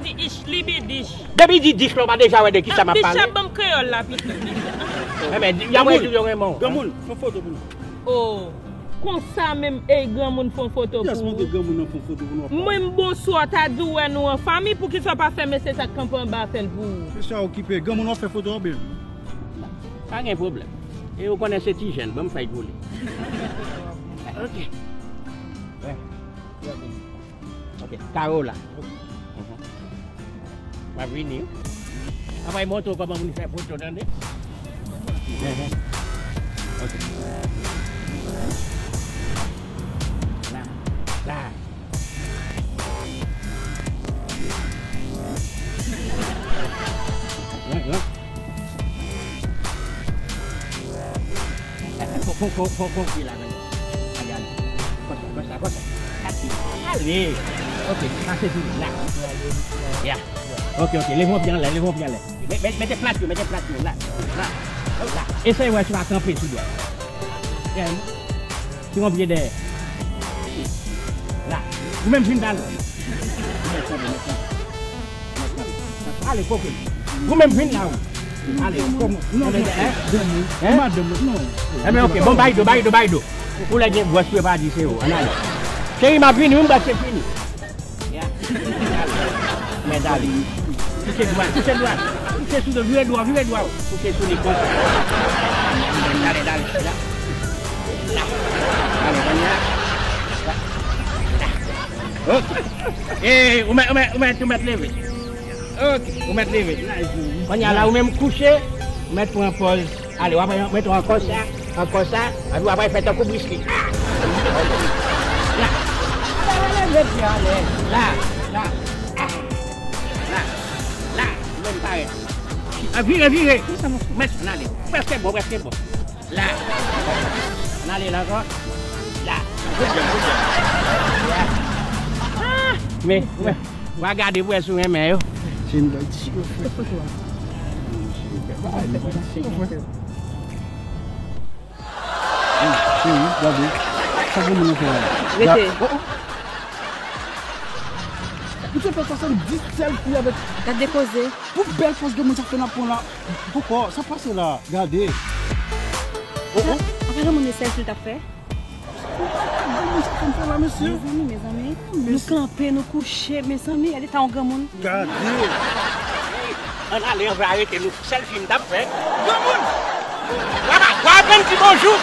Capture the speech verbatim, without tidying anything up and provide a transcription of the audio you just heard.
Di ich, li bi dich. Depi di dich la, w pa deja wè de kisa m ap pale? Bicha, ban m kreyòl la pito. Enben, y ap redi yo renmen w. Granmoun, fè foto pou nou. Oh. Konsa menm, ey, granmoun, fè yon foto pou ou. Yes, montre granmoun nan, fè yon foto pou nou. Mwen, m bonswa, w ta di w wè nou an fanmi, poukisa w pa fè mesye sa k kanpe anba a fè l pou ou? Mesye a okipe, granmoun, w ap fè foto a oubyen? Pa gen pwoblèm. E ou konnen se ti jèn, ban m fè l pou li. Ok. Wè. Ok, kare w la. Mhm. M ap vini wi. Apre montre w kòman moun fè foto, tande. Mhm. Ok. La. La. Wi, wi. Fon, fon, fon, fon, fon pye la, gade. Gade, gade. Konsa, konsa, konsa. Pase. Ale. Ok, pase sou la. Ya. Ok, ok, leve yon pye anlè, leve yon pye anlè. Met, met, mete plat yo, mete plat yo, la. La. La. Eseye wè si w pa kanpe sou dwèt. Ya. Tire yon pye dèyè. La. Ou menm vin ba l. Ale, koke. Ou menm vin la, ou. Ale, kòm. Non, non, non, madanm, non. Enben, ok, bon, bay do, bay do, bay do. Pou lè gen gwòs, yo pa di se ou. Ann ale. Cheri, m ap vini, wi, m prèske fini. Ya. Men dale. Kouche dwat, kouche dwat. Kouche sou do, vire dwa, vire dwa. Kouche sou li konsa. Dale, dale. La. La. Ale, kounye a. La. La. Ok. E, ou mèt, ou mèt, ou mèt, ou mèt leve. Ok, ou mèt leve. Kounye a la, ou menm kouche, ou mèt pran pòz. Ale, w ap mete ankò sa, ankò sa, epi w ap fè tankou briski. La. Ale, ale, ale, leve anlè. La, la. Ah. La, la, ou menm parèt. Ah, vire, vire. Mèt, ann ale. Prèske bon, prèske bon. La. Ann ale la ankò. La. Good job, good job. La. Ah, men, men. W a gade pou wè si w renmen yo. Fè foto a. Cheri, gade. Sa granmoun nan fè la? Rete. Oh, oh. Ou te fè swasanndis sèlfi avèk. Gade koze. Pou bèl pòz granmoun sa fè nan pran la. Poko, sa pase la. Gade. Oh, oh. Apa granmoun nan sèlfi l t ap fè? Granmoun sa fè m fè la, mesye. Mezanmi, mezanmi. Nou kanpe, nou kouche, mezanmi, gade ta yon granmoun. Gade. Ann ale, ann fè arete nou. Sèlfi m t ap fè. Granmoun! W ap, w ap aprann di bonjou.